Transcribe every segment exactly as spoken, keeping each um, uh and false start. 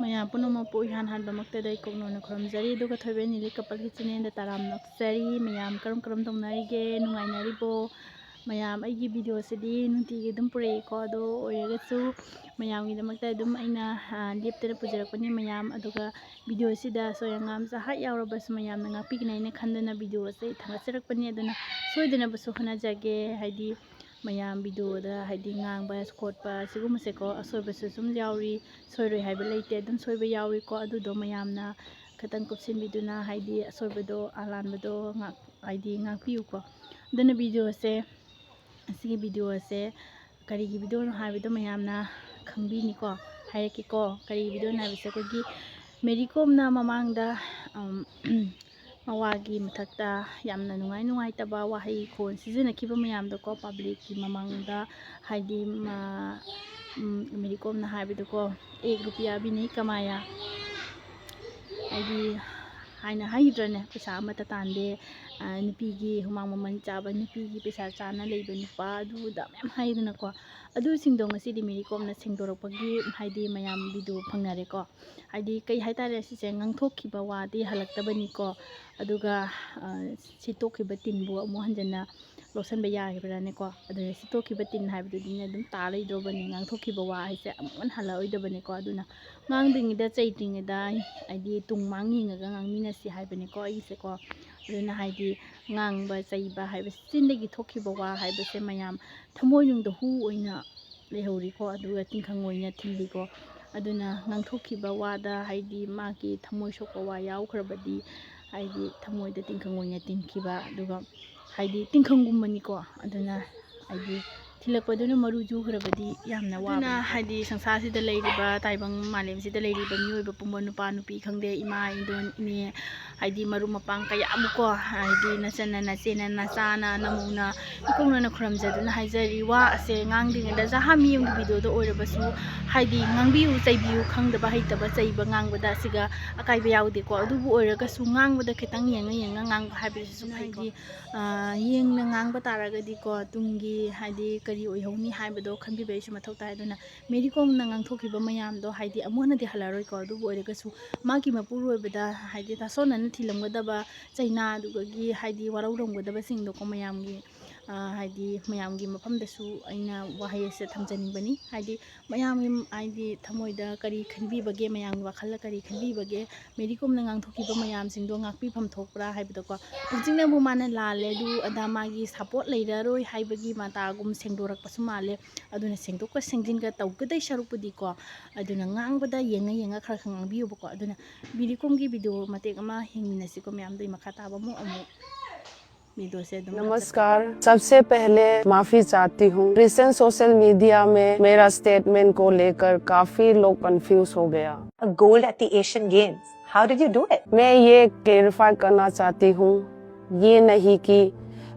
ꯃꯌꯥꯝ ꯄꯨꯝꯅꯃꯛꯄꯨ ꯏꯍꯥꯟ ꯍꯥꯟꯕꯃꯛꯇꯗ ꯑꯩ ꯀꯣꯛꯅꯣꯟꯅ ꯈꯨꯔꯨꯝꯖꯔꯤ꯫ ꯑꯗꯨꯒ ꯊꯣꯏꯕꯦꯟ ꯅꯤꯂꯤ ꯀꯄꯜꯒꯤ ꯆꯦꯅꯦꯜꯗ ꯇꯔꯥꯝꯅ ꯑꯣꯛꯆꯔꯤ꯫ ꯃꯌꯥꯝ ꯀꯔꯝ ꯀꯔꯝ ꯇꯧꯅꯔꯤꯒꯦ? ꯅꯨꯡꯉꯥꯏꯅꯔꯤꯕꯣ? ꯃꯌꯥꯝ ꯑꯩꯒꯤ ꯚꯤꯗꯤꯑꯣꯁꯤꯗꯤ ꯅꯨꯡꯇꯤꯒꯤ ꯑꯗꯨꯝ ꯄꯨꯔꯛꯏꯀꯣ꯫ ꯑꯗꯨ ꯑꯣꯏꯔꯒꯁꯨ ꯃꯌꯥꯝꯒꯤꯗꯃꯛꯇ ꯑꯗꯨꯝ ꯑꯩꯅ, ꯑ, ꯂꯦꯞꯇꯅ ꯄꯨꯖꯔꯛꯄꯅꯤ ꯃꯌꯥꯝ꯫ ꯑꯗꯨꯒ ꯚꯤꯗꯤꯑꯣꯁꯤꯗ ꯑꯁꯣꯏ ꯑꯉꯥꯝ ꯆꯍꯥꯠ ꯌꯥꯎꯔꯕꯁꯨ ꯃꯌꯥꯝꯅ ꯉꯥꯛꯄꯤꯒꯅꯤ ꯍꯥꯏꯅ ꯈꯟꯗꯨꯅ ꯚꯤꯗꯤꯑꯣꯁꯦ ꯊꯥꯒꯠꯆꯔꯛꯄꯅꯤ꯫ ꯑꯗꯨꯅ ꯁꯣꯏꯗꯅꯕꯁꯨ ꯍꯣꯠꯅꯖꯒꯦ꯫ ꯍꯥꯏꯗꯤ ꯃꯌꯥꯝ ꯚꯤꯗꯤꯑꯣꯗ ꯍꯥꯏꯗꯤ ꯉꯥꯡꯕ ꯈꯣꯠꯄ ꯁꯤꯒꯨꯝꯕꯁꯦꯀꯣ, ꯑꯁꯣꯏꯕꯁꯨ ꯁꯨꯝ ꯌꯥꯎꯔꯤ, ꯁꯣꯏꯔꯣꯏ ꯍꯥꯏꯕ ꯂꯩꯇꯦ, ꯑꯗꯨꯝ ꯁꯣꯏꯕ ꯌꯥꯎꯏꯀꯣ꯫ ꯑꯗꯨꯗꯣ ꯃꯌꯥꯝꯅ ꯈꯤꯇꯪ ꯀꯨꯞꯁꯤꯟꯕꯤꯗꯨꯅ ꯍꯥꯏꯗꯤ ꯑꯁꯣꯏꯕꯗꯣ, ꯑꯔꯥꯟꯕꯗꯣ ꯉꯥꯛ-, ꯍꯥꯏꯗꯤ ꯉꯥꯛꯄꯤꯌꯨꯀꯣ꯫ ꯑꯗꯨꯅ ꯚꯤꯗꯤꯑꯣꯁꯦ, ꯑꯁꯤꯒꯤ ꯚꯤꯗꯤꯑꯣꯁꯦ ꯀꯔꯤꯒꯤ ꯚꯤꯗꯤꯑꯣꯅꯣ ꯍꯥꯏꯕꯗꯣ ꯃꯌꯥꯝꯅ ꯈꯪꯕꯤꯅꯤꯀꯣ꯫ ꯍꯥꯏꯔꯛꯀꯦꯀꯣ, ꯀꯔꯤꯒꯤ ꯚꯤꯗꯤꯑꯣꯅꯣ ꯍꯥꯏꯕꯁꯦ ꯑꯩꯈꯣꯏꯒꯤ ꯃꯦꯔꯤ ꯀꯣꯝꯅ ꯃꯃꯥꯡꯗ, ꯑꯝ, ꯃꯋꯥꯒꯤ ꯃꯊꯛꯇ ꯌꯥꯝꯅ ꯅꯨꯡꯉꯥꯏ ꯅꯨꯡꯉꯥꯏꯇꯕ ꯋꯥꯍꯩ ꯈꯣꯟ ꯁꯤꯖꯤꯟꯅꯈꯤꯕ ꯃꯌꯥꯝꯗꯣꯀꯣ, ꯄꯕ꯭ꯂꯤꯛꯀꯤ ꯃꯃꯥꯡꯗ, ꯍꯥꯏꯗꯤ, ꯃ-, ꯎꯝ, ꯃꯦꯔꯤ ꯀꯣꯝꯅ ꯍꯥꯏꯕꯗꯣꯀꯣ, "ꯑꯦꯛ ꯔꯨꯄꯤꯌꯥ ꯚꯤ ꯅꯍꯤ ꯀꯃꯥꯌꯥ", ꯍꯥꯏꯗꯤ, ꯍꯥꯏꯅ ꯍꯥꯏꯈꯤꯗ꯭ꯔꯅꯦ, "ꯄꯩꯁꯥ ꯑꯃꯠꯇ ꯇꯥꯟꯗꯦ, ꯑ, ꯅꯨꯄꯤꯒꯤ ꯍꯨꯃꯥꯡ ꯃꯃꯜ ꯆꯥꯕ, ꯅꯨꯄꯤꯒꯤ ꯄꯩꯁꯥ ꯆꯥꯅ ꯂꯩꯕ ꯅꯨꯄꯥ", ꯑꯗꯨꯗ ꯃꯌꯥꯝ ꯍꯥꯏꯗꯅꯀꯣ꯫ ꯑꯗꯨꯁꯤꯡꯗꯣ ꯉꯁꯤꯗꯤ ꯃꯦꯔꯤ ꯀꯣꯝꯅ ꯁꯦꯡꯗꯣꯔꯛꯄꯒꯤ, ꯍꯥꯏꯗꯤ, ꯃꯌꯥꯝ ꯚꯤꯗꯤꯑꯣ ꯐꯪꯅꯔꯦꯀꯣ꯫ ꯍꯥꯏꯗꯤ, ꯀꯩ ꯍꯥꯏꯇꯥꯔꯦ, ꯁꯤꯁꯦ ꯉꯥꯡꯊꯣꯛꯈꯤꯕ ꯋꯥꯗꯤ ꯍꯜꯂꯛꯇꯕꯅꯤꯀꯣ꯫ ꯑꯗꯨꯒ, ꯑ, ꯁꯤꯠꯇꯣꯛꯈꯤꯕ ꯇꯤꯟꯕꯨ ꯑꯃꯨꯛ ꯍꯟꯖꯟꯅ ꯂꯧꯁꯟꯕ ꯌꯥꯈꯤꯕ꯭ꯔꯥꯅꯦꯀꯣ? ꯑꯗꯨꯅ ꯁꯤꯠꯇꯣꯛꯈꯤꯕ ꯇꯤꯟ ꯍꯥꯏꯕꯗꯨꯗꯤꯅꯦ ꯑꯗꯨꯝ ꯇꯥ ꯂꯩꯗꯧꯕꯅꯤ, ꯉꯥꯡꯊꯣꯛꯈꯤꯕ ꯋꯥ ꯍꯥꯏꯁꯦ ꯑꯃꯨꯛ ꯍꯟꯅ ꯍꯜꯂꯛꯑꯣꯏꯗꯕꯅꯤꯀꯣ꯫ ꯑꯗꯨꯅ ꯉꯥꯡꯗ꯭ꯔꯤꯉꯩꯗ, ꯆꯩꯗ꯭ꯔꯤꯉꯩꯗ, ꯍꯥꯏꯗꯤ, ꯇꯨꯡ ꯃꯥꯡ ꯌꯦꯡꯉꯒ ꯉꯥꯡꯃꯤꯟꯅꯁꯤ ꯍꯥꯏꯕꯅꯤꯀꯣ ꯑꯩꯒꯤꯁꯦꯀꯣ꯫ ꯑꯗꯨꯅ, ꯍꯥꯏꯗꯤ, ꯉꯥꯡꯕ, ꯆꯩꯕ ꯍꯥꯏꯕꯁꯤ, ꯆꯤꯟꯗꯒꯤ ꯊꯣꯛꯈꯤꯕ ꯋꯥ ꯍꯥꯏꯕꯁꯦ ꯃꯌꯥꯝ ꯊꯃꯣꯏꯅꯨꯡꯗ ꯍꯨ ꯑꯣꯏꯅ ꯂꯩꯍꯧꯔꯤꯀꯣ, ꯑꯗꯨꯒ ꯇꯤꯡꯈꯪ ꯑꯣꯏꯅ ꯊꯤꯜꯂꯤꯀꯣ꯫ ꯑꯗꯨꯅ ꯉꯥꯡꯊꯣꯛꯈꯤꯕ ꯋꯥꯗ, ꯍꯥꯏꯗꯤ, ꯃꯥꯒꯤ ꯊꯃꯣꯏ ꯁꯣꯛꯄ ꯋꯥ ꯌꯥꯎꯈ꯭ꯔꯕꯗꯤ, ꯍꯥꯏꯗꯤ, ꯊꯃꯣꯏꯗ ꯇꯤꯡꯈꯪ ꯑꯣꯏꯅ ꯇꯤꯟꯈꯤꯕ, ꯑꯗꯨꯒ, ꯍꯥꯏꯗꯤ, ꯇꯤꯡꯈꯪꯒꯨꯝꯕꯅꯤꯀꯣ꯫ ꯑꯗꯨꯅ, ꯍꯥꯏꯗꯤ, ꯊꯤꯜꯂꯛꯄꯗꯨꯅ ꯃꯔꯨ ꯆꯨꯈ꯭ꯔꯕꯗꯤ ꯌꯥꯝꯅ ꯑꯗꯨꯅ, ꯋꯥꯕꯅꯤꯀꯣ꯫ ꯍꯥꯏꯗꯤ, ꯁꯪꯁꯥꯔꯁꯤꯗ ꯂꯩꯔꯤꯕ, ꯇꯥꯏꯕꯪ ꯃꯥꯂꯦꯝꯁꯤꯗ ꯂꯩꯔꯤꯕ ꯃꯤꯑꯣꯏꯕ ꯄꯨꯝꯕ, ꯅꯨꯄꯥ ꯅꯨꯄꯤ ꯈꯪꯗꯦ, ꯏꯃꯥ, ꯏꯟꯗꯣꯟ, ꯏꯅꯦ, ꯍꯥꯏꯗꯤ, ꯃꯔꯨꯞ ꯃꯄꯥꯡ ꯀꯌꯥ ꯑꯃꯀꯣ, ꯍꯥꯏꯗꯤ, ꯅꯆꯟꯅ, ꯅꯆꯦꯅ, ꯅꯆꯥꯅ, ꯅꯃꯧꯅ, ꯏꯀꯣꯛꯅꯅ ꯈꯨꯔꯨꯝꯖꯗꯨꯅ ꯍꯥꯏꯖꯔꯤ꯫ ꯋꯥ ꯑꯁꯦ ꯉꯥꯡꯗ꯭ꯔꯤꯉꯩꯗ ꯖꯍꯥ ꯃꯤ ꯑꯃꯒꯤ ꯚꯤꯗꯤꯑꯣꯗ ꯑꯣꯏꯔꯕꯁꯨ, ꯍꯥꯏꯗꯤ, ꯉꯥꯡꯕꯤꯌꯨ, ꯆꯩꯕꯤꯌꯨ, ꯈꯪꯗꯕ ꯍꯩꯇꯕ ꯆꯩꯕ ꯉꯥꯡꯕꯗ ꯑꯁꯤꯒ ꯑꯀꯥꯏꯕ ꯌꯥꯎꯗꯦꯀꯣ꯫ ꯑꯗꯨꯕꯨ ꯑꯣꯏꯔꯒꯁꯨ ꯉꯥꯡꯕꯗ ꯈꯤꯇꯪ ꯌꯦꯡꯉ ꯌꯦꯡꯉ ꯉꯥꯡꯕ ꯍꯥꯏꯕꯁꯤꯁꯨ ꯐꯩꯀꯣ꯫ ꯍꯥꯏꯗꯤ, ꯑ, ꯌꯦꯡꯅ ꯉꯥꯡꯕ ꯇꯥꯔꯒꯗꯤꯀꯣ, ꯇꯨꯡꯒꯤ, ꯍꯥꯏꯗꯤ, ꯀꯔꯤ ꯑꯣꯏꯍꯧꯅꯤ ꯍꯥꯏꯕꯗꯣ ꯈꯟꯕꯤꯕ ꯑꯩꯁꯨ ꯃꯊꯧ ꯇꯥꯏ꯫ ꯑꯗꯨꯅ ꯃꯦꯔꯤ ꯀꯣꯝꯅ ꯉꯥꯡꯊꯣꯛꯈꯤꯕ ꯃꯌꯥꯝꯗꯣ ꯍꯥꯏꯗꯤ ꯑꯃꯨꯛ ꯍꯟꯅꯗꯤ ꯍꯜꯂꯔꯣꯏꯀꯣ, ꯑꯗꯨꯕꯨ ꯑꯣꯏꯔꯒꯁꯨ ꯃꯥꯒꯤ ꯃꯄꯨꯔꯣꯏꯕꯗ ꯍꯥꯏꯗꯤ ꯇꯥꯁꯣꯟꯅꯅ ꯊꯤꯜꯂꯝꯒꯗꯕ ꯆꯩꯅꯥ, ꯑꯗꯨꯗꯒꯤ ꯍꯥꯏꯗꯤ ꯋꯥꯔꯧꯔꯝꯒꯗꯕꯁꯤꯡꯗꯣꯀꯣ ꯃꯌꯥꯝꯒꯤ, ꯍꯥꯏꯗꯤ ꯃꯌꯥꯝꯒꯤ ꯃꯐꯝꯗꯁꯨ ꯑꯩꯅ ꯋꯥꯍꯩ ꯑꯁꯦ ꯊꯝꯖꯅꯤꯡꯕꯅꯤ꯫ ꯍꯥꯏꯗꯤ ꯃꯌꯥꯝꯒꯤ ꯍꯥꯏꯗꯤ ꯊꯃꯣꯏꯗ ꯀꯔꯤ ꯈꯟꯕꯤꯕꯒꯦ, ꯃꯌꯥꯝꯒꯤ ꯋꯥꯈꯜꯗ ꯀꯔꯤ ꯈꯟꯕꯤꯕꯒꯦ, ꯃꯦꯔꯤ ꯀꯣꯝꯅ ꯉꯥꯡꯊꯣꯛꯈꯤꯕ ꯃꯌꯥꯝꯁꯤꯡꯗꯣ ꯉꯥꯛꯄꯤꯐꯝ ꯊꯣꯛꯄ꯭ꯔꯥ ꯍꯥꯏꯕꯗꯣꯀꯣ꯫ ꯍꯧꯖꯤꯛꯅꯕꯨ ꯃꯥꯅ ꯂꯥꯜꯂꯦ, ꯑꯗꯨ ꯑꯗꯥ ꯃꯥꯒꯤ ꯁꯄꯣꯔꯠ ꯂꯩꯔꯔꯣꯏ ꯍꯥꯏꯕꯒꯤ ꯃꯇꯥꯒꯨꯝ ꯁꯦꯡꯗꯣꯔꯛꯄꯁꯨ ꯃꯥꯜꯂꯦ꯫ ꯑꯗꯨꯅ ꯁꯦꯡꯗꯣꯛꯀ ꯁꯦꯡꯖꯤꯟꯒ ꯇꯧꯒꯗꯩ ꯁꯔꯨꯛꯄꯨꯗꯤꯀꯣ, ꯑꯗꯨꯅ ꯉꯥꯡꯕꯗ ꯌꯦꯡꯉ ꯌꯦꯡꯉ ꯈꯔ ꯈꯔ ꯉꯥꯡꯕꯤꯌꯨꯕꯀꯣ꯫ ꯑꯗꯨꯅ ꯃꯦꯔꯤ ꯀꯣꯝꯒꯤ ꯚꯤꯗꯤꯑꯣ ꯃꯇꯦꯛ ꯑꯃ ꯌꯦꯡꯃꯤꯟꯅꯁꯤꯀꯣ ꯃꯌꯥꯝꯗꯣ, ꯑꯩ ꯃꯈꯥ ꯇꯥꯕ ꯑꯃꯨꯛ ꯑꯃꯨꯛ ꯚꯤꯗꯤꯑꯣꯁꯦ ꯑꯗꯨꯝ ꯍꯥꯞꯆꯔꯛꯀꯦ꯫ नमस्कार। सबसे पहले माफी चाहती हूँ। रिसेंट सोशल मीडिया में मेरा स्टेटमेंट को लेकर काफी लोग कंफ्यूज हो गया। A gold at the Asian Games. How did you do it? मैं ये क्लेरिफाई करना चाहती हूँ, ये नहीं कि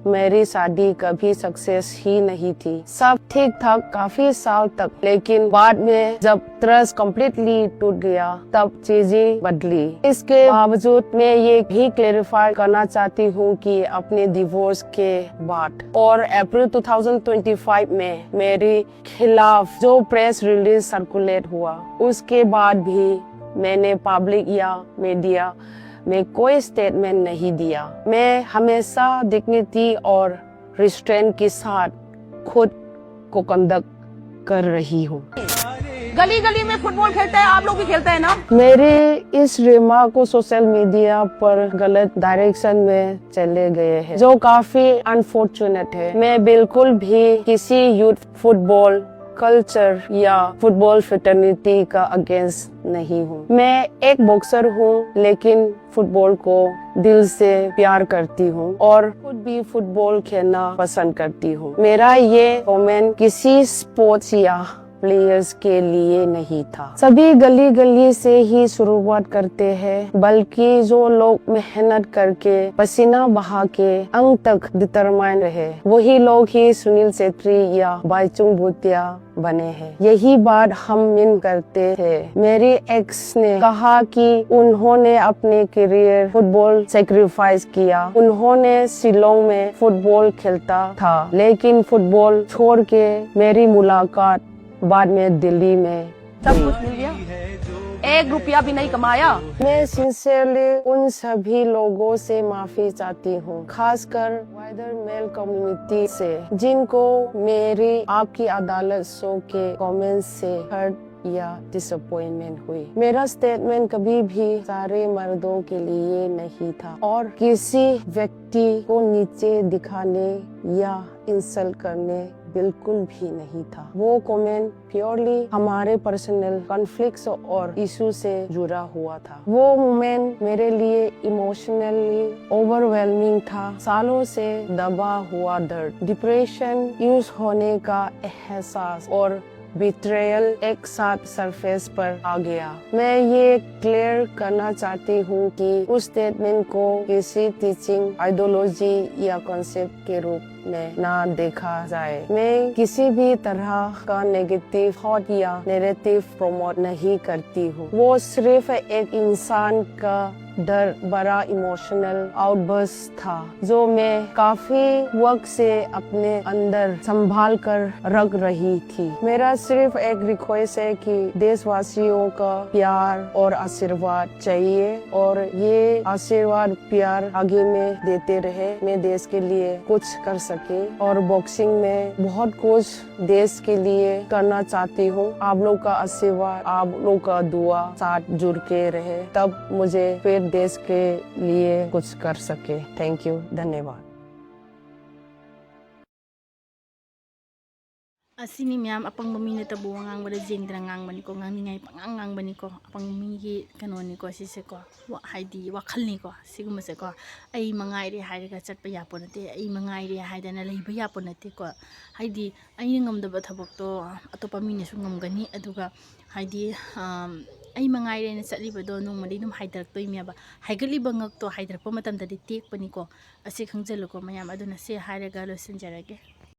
मेरी शादी कभी सक्सेस ही नहीं थी। सब ठीक था काफी साल तक, लेकिन बाद में जब ट्रस्ट कम्प्लीटली टूट गया, तब चीजें बदली। इसके बावजूद मैं ये भी क्लेरिफाई करना चाहती हूँ कि अपने डिवोर्स के बाद और अप्रैल दो हज़ार पच्चीस में मेरे खिलाफ जो प्रेस रिलीज सर्कुलेट हुआ, उसके बाद भी मैंने पब्लिक या मीडिया में कोई स्टेटमेंट नहीं दिया। मैं हमेशा डिग्निटी और रिस्ट्रेंट के साथ खुद को कंडक्ट कर रही हूँ। गली गली में फुटबॉल खेलता है, आप लोग भी खेलता है ना? मेरे इस रिमार्क को सोशल मीडिया पर गलत डायरेक्शन में चले गए हैं, जो काफी अनफॉर्चुनेट है। मैं बिल्कुल भी किसी यूथ फुटबॉल कल्चर या फुटबॉल फ्रेटर्निटी का अगेंस्ट नहीं हूँ। मैं एक बॉक्सर हूँ, लेकिन फुटबॉल को दिल से प्यार करती हूँ और खुद भी फुटबॉल खेलना पसंद करती हूँ। मेरा ये कमेंट किसी स्पोर्ट्स या प्लेयर्स के लिए नहीं था। सभी गली गली से ही शुरुआत करते हैं, बल्कि जो लोग मेहनत करके, पसीना बहा के अंत तक डिटरमाइन रहे, वही लोग ही सुनील छेत्री या बाईचुंग भूटिया बने हैं। यही बात हम मिन करते थे। मेरी एक्स ने कहा कि उन्होंने अपने करियर फुटबॉल सेक्रीफाइस किया। उन्होंने शिलोंग में फुटबॉल खेलता था, लेकिन फुटबॉल छोड़ के मेरी मुलाकात बाद में दिल्ली में। सब कुछ भूल गया, एक रुपया भी नहीं कमाया। मैं सिंसियरली उन सभी लोगों से माफी चाहती हूँ, खासकर वाइडर मेल कम्युनिटी से, जिनको मेरी आपकी अदालत शो के कमेंट्स से हर्ट या डिसअपॉइंटमेंट हुई। मेरा स्टेटमेंट कभी भी सारे मर्दों के लिए नहीं था और किसी व्यक्ति को नीचे दिखाने या इंसल्ट करने बिल्कुल भी नहीं था। वो कमेंट प्योरली हमारे पर्सनल कॉन्फ्लिक्ट्स और इशू से जुड़ा हुआ था। वो मोमेंट मेरे लिए इमोशनली ओवरवेलमिंग था। सालों से दबा हुआ दर्द, डिप्रेशन, यूज होने का एहसास और बिट्रेयल एक साथ सरफेस पर आ गया। मैं ये क्लियर करना चाहती हूँ कि उस स्टेटमेंट को किसी टीचिंग, आइडियोलॉजी या कॉन्सेप्ट के रूप में ना देखा जाए। मैं किसी भी तरह का नेगेटिव थॉट या नैरेटिव प्रमोट नहीं करती हूँ। वो सिर्फ एक इंसान का डर भरा इमोशनल आउटबर्स्ट था, जो मैं काफी वक्त से अपने अंदर संभाल कर रख रही थी। मेरा सिर्फ एक रिक्वेस्ट है कि देशवासियों का प्यार और आशीर्वाद चाहिए और ये आशीर्वाद, प्यार आगे में देते रहे। मैं देश के लिए कुछ कर सके और बॉक्सिंग में बहुत कुछ देश के लिए करना चाहती हूँ। आप लोग का आशीर्वाद, आप लोग का दुआ साथ जुड़ के रहे, तब मुझे फिर देश के लिए कुछ कर सके। थैंक यू, धन्यवाद। ꯑꯁꯤꯅꯤ ꯃꯌꯥꯝ, ꯑꯄꯪꯕ ꯃꯤꯅ ꯇꯕꯨ ꯋꯥ ꯉꯥꯡꯕꯗ ꯖꯦꯡꯗꯅ ꯉꯥꯡꯕꯅꯤꯀꯣ, ꯉꯥꯡꯅꯤꯡꯉꯥꯏ ꯄꯉꯥꯡ ꯉꯥꯡꯕꯅꯤꯀꯣ, ꯑꯄꯪꯕ ꯃꯤꯒꯤ ꯀꯩꯅꯣꯅꯤꯀꯣ ꯁꯤꯁꯦꯀꯣ, ꯋꯥ-, ꯍꯥꯏꯗꯤ ꯋꯥꯈꯜꯅꯤꯀꯣ ꯁꯤꯒꯨꯝꯕꯁꯦꯀꯣ꯫ "ꯑꯩ ꯃꯉꯥꯏꯔꯦ" ꯍꯥꯏꯔꯒ ꯆꯠꯄ ꯌꯥꯄꯣ ꯅꯠꯇꯦ, "ꯑꯩ ꯃꯉꯥꯏꯔꯦ" ꯍꯥꯏꯗꯅ ꯂꯩꯕ ꯌꯥꯄꯣ ꯅꯠꯇꯦꯀꯣ꯫ ꯍꯥꯏꯗꯤ ꯑꯩꯅ ꯉꯝꯗꯕ ꯊꯕꯛꯇꯣ ꯑꯇꯣꯞꯄ ꯃꯤꯅꯁꯨ ꯉꯝꯒꯅꯤ, ꯑꯗꯨꯒ ꯍꯥꯏꯗꯤ, ꯑꯝ, "ꯑꯩ ꯃꯉꯥꯏꯔꯦꯅ" ꯆꯠꯂꯤꯕꯗꯣ ꯅꯣꯡꯃꯗꯤ ꯑꯗꯨꯝ ꯍꯥꯏꯊꯔꯛꯇꯣꯏꯅꯦꯕ꯫ ꯍꯥꯏꯒꯠꯂꯤꯕ ꯉꯛꯇꯣ ꯍꯥꯏꯊꯔꯛꯄ ꯃꯇꯝꯗꯗꯤ ꯇꯦꯛꯄꯅꯤꯀꯣ꯫ ꯑꯁꯤ ꯈꯪꯖꯜꯂꯨꯀꯣ ꯃꯌꯥꯝ꯫ ꯑꯗꯨꯅ ꯁꯤ ꯍꯥꯏꯔꯒ ꯂꯣꯏꯁꯤꯟꯖꯔꯒꯦ꯫